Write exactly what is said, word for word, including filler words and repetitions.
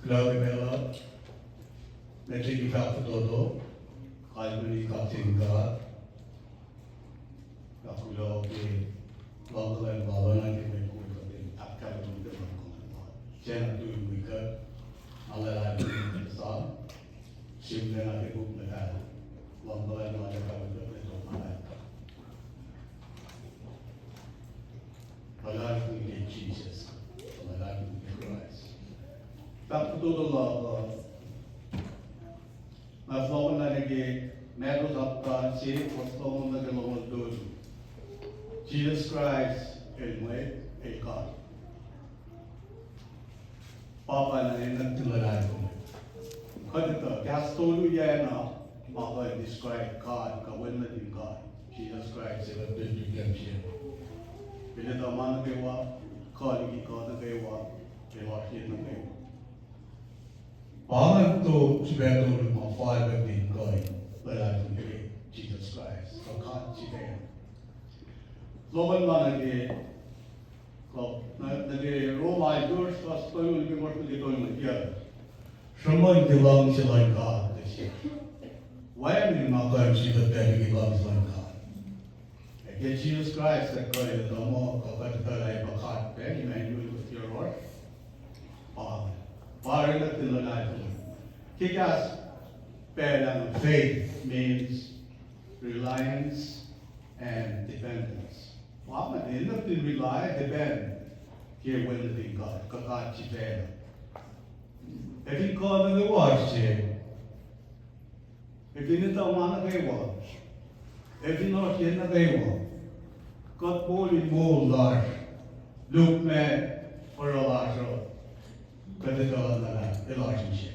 Kuloh ke pacl uh, met liki fahk fototo, kalmeni katin God, fahk kuloh ke luhngkuhlwacng lal an ke mwet kol kuht in ahkkahlwemye luhngkuhlwacng lal. Sacna tu in wi kuht, na luhlahlfongi ke Psalm, sihmlac na ke puk muhtahl, luhngkuhlwacng lal ac fahk kuht in top ma luhlahlfongi ke Jisus, luhlahlfongi ke Kraist. Fahk fototo luhk uh, na fohlohkohnlah nuh ke Matthew sapta se, fuhs longoul nuh ke longoul tolu. Jisus Kraist el mwet, el God. Pahpah na enenuh in luhlahlfongi. Kuht etuh kahs tolu ingena ma kuh in describe God, kuh Wen nuhtin God. Jisus Kraist el tuh lutlut ke mihsenge. El etuh ma nuh kwewa, kuh liki kuh nuh kwewa, el oasr yen nuh kwewa. Pa inge to srihpac tolu ma fal pac in kuh in luhlahlfongi ke Jisus Kraist, kuh God sifacna. Fohlohkohnlah nuh ke Kuh, nuh, nuh ke Rom alkosr, fuhs tolngoul limekohsr nuh ke tolngoul yuh. Sruhmuhn ke luhngse luhn God nuh sesr. Wacngihn ma kuh in sifilpac liki luhngse luhn God. Ac ke Jisus Kraist kuht kuh in etuh muh, kuh kuht etuh lah pa God pac, Emmanuel, God with us. Pa, pa orekmakihn luhlahlfongi. Ke kahs pacl ah, faith means reliance and dependence. Pa inge, enenuh in rely, depend ke Wen nuhtin God, kuh God sifacna. Ac fin kuh nuh kwewa se, ac fin etuh ma nuh kwewa, ac fin oasr yen nuh kwewa, kuht moul in moul lasr, lukmac, oruh lasr uh, kuht etuh lah el oasr inse.